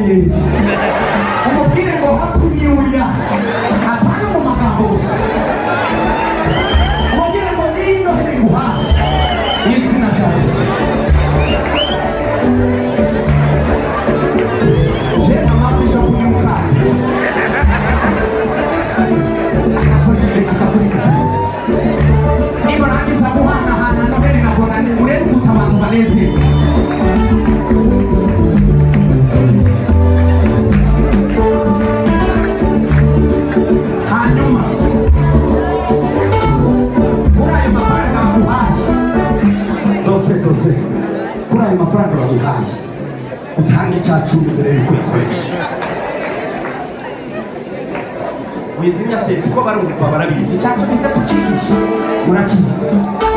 Umubwire, umubwire ngo "Happy New Year", apana mu magambo gusa. Umubwire ngo "Ngiyi noheli nguhaye mu izina rya Yesu." Je mama bishop ni mukandi akavura. Nimurangiza guhanahana noheli na bonane, murebe ukuntu abantu banezerwa. Hanyuma kuri ayo mafaranga baguhaye, dose dose, kuri ayo mafaranga baguhaye utange icya cumi mbere y'uko uyakoresha. Wizimya se, kuko barumva, barabizi. Icya cumi se tukigisha, murakizi.